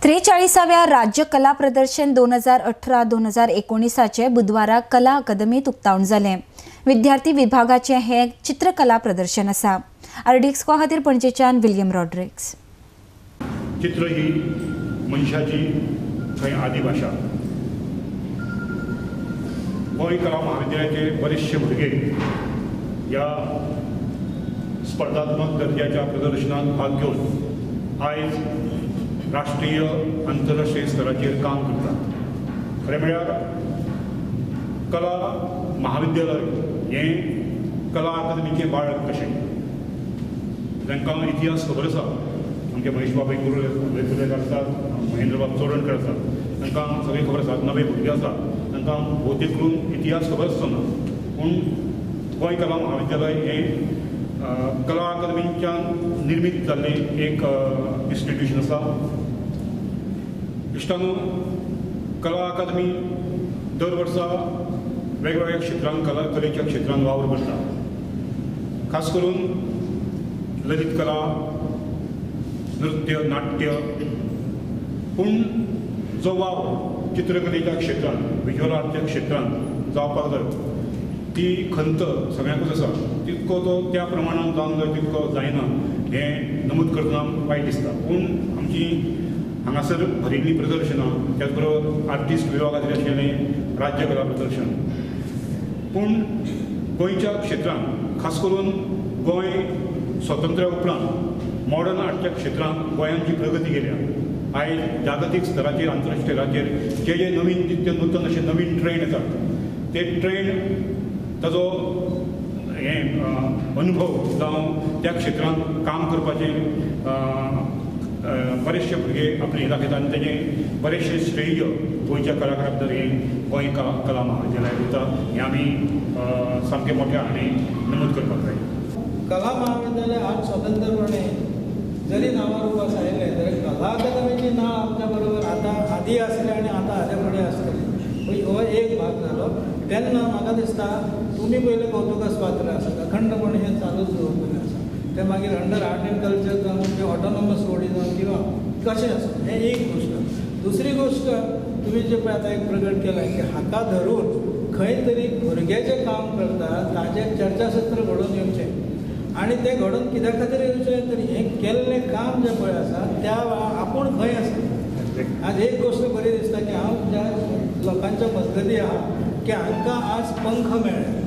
त्रेचाळीसाव्या राज्य कला प्रदर्शन 2018 2019 बुधवारा कला अकादमीत उक्तावण जालें. विद्यार्थी विभागाचें हें चित्रकला प्रदर्शन आसा. आरडीएक्स खातीर पणजेच्यान विल्यम रॉड्रिक्स. चित्र ही मनशाची खंय आदिभाशा. गोंय कला महाविद्यालयाचे बरेचशे भुरगे ह्या स्पर्धात्मक दर्जाच्या प्रदर्शनात भाग घेवन आयज राष्ट्रीय आंतरराष्ट्रीय स्तराचेर काम करतात. खरें म्हळ्यार कला महाविद्यालय हें कला अकादमीचें बाळक कशें. तांकां इतिहास खबर आसा. आमचे महेशबाब वेंकुर्लेकार आसात, महेंद्रबाब चोडणकर आसात, तांकां सगळें खबर आसा. नवे भुरगे आसात तांकां भोवतेक करून इतिहास खबर आसचो ना, पूण गोंय कला महाविद्यालय हें कला अकादमीच्यान निर्मीत जाल्लें एक इन्स्टिट्यूशन आसा. इश्टानो, कला अकादमी दर वर्सा वेगवेगळ्या क्षेत्रांत कला कलेच्या क्षेत्रांत वावर करता. खास करून ललित कला, नृत्य, नाट्य, पूण जो वावर चित्रकलेच्या क्षेत्रांत, विज्युअल आर्टच्या क्षेत्रांत जावपाक जाय ती खंत सगळ्यांकूच आसा. तितको तो त्या प्रमाणान जावंक जाय तितको जायना हें नमूद करतना वायट दिसता. पूण आमची हांगासर भरिल्लीं प्रदर्शनां, त्याच बरोबर आर्टिस्ट विभागा खातीर आशिल्लें राज्य कला प्रदर्शन, पूण गोंयच्या क्षेत्रांत खास करून गोंय स्वतंत्र्या उपरांत मॉडर्न आर्टच्या क्षेत्रांत गोंयांत जी प्रगती केल्या, आयज जागतीक स्तराचेर आंतरराष्ट्रीय स्तराचेर जे जे नवीन नित्य नूतन अशे नवीन ट्रेंड येतात ते ट्रेंड ताजो हें अनुभव जावं त्या क्षेत्रांत काम करपाचें बरेचशे भुरगे आपले दाखयतात आनी तेजें बरेचशें श्रेय गोंयच्या कलाकारा भितर हें गोंय कला महाविद्यालय दिता हें आमी सामकें मोठ्या हांणी नमूद करपाक जाय. कला महाविद्यालय आज स्वतंत्रपणे जरी नावारूपास आयलें तरी कला अकादमीची नांव आमच्या बरोबर आतां आदी आसलें आनी आतां हाजे फुडें आसतलें, हो एक भाग जालो. तेन्ना म्हाका दिसता तुमी पयलें कौतुकास पात्र आसात, अखंडपणे हें चालूच दवरलेलें आसा. तें मागीर अंडर आर्ट एंड कल्चर जावं किंवा ऑटोनॉमस बॉडी जावं किंवा कशें आसूं, हें एक गोश्ट. दुसरी गोश्ट तुमी जे पळय आतां एक प्रगट केलां की हाका धरून खंय तरी भुरगे जें काम करता ताजें चर्चासत्र घडोवन येवचें आनी तें घडोवन कित्या खातीर येवचें तर हें केल्लें काम जें पळय आसा त्या आपूण खंय आसा. आज एक गोश्ट बरी दिसता की हांव ज्या लोकांच्या मजगती आहा की हांकां आज पंख मेळ्ळे.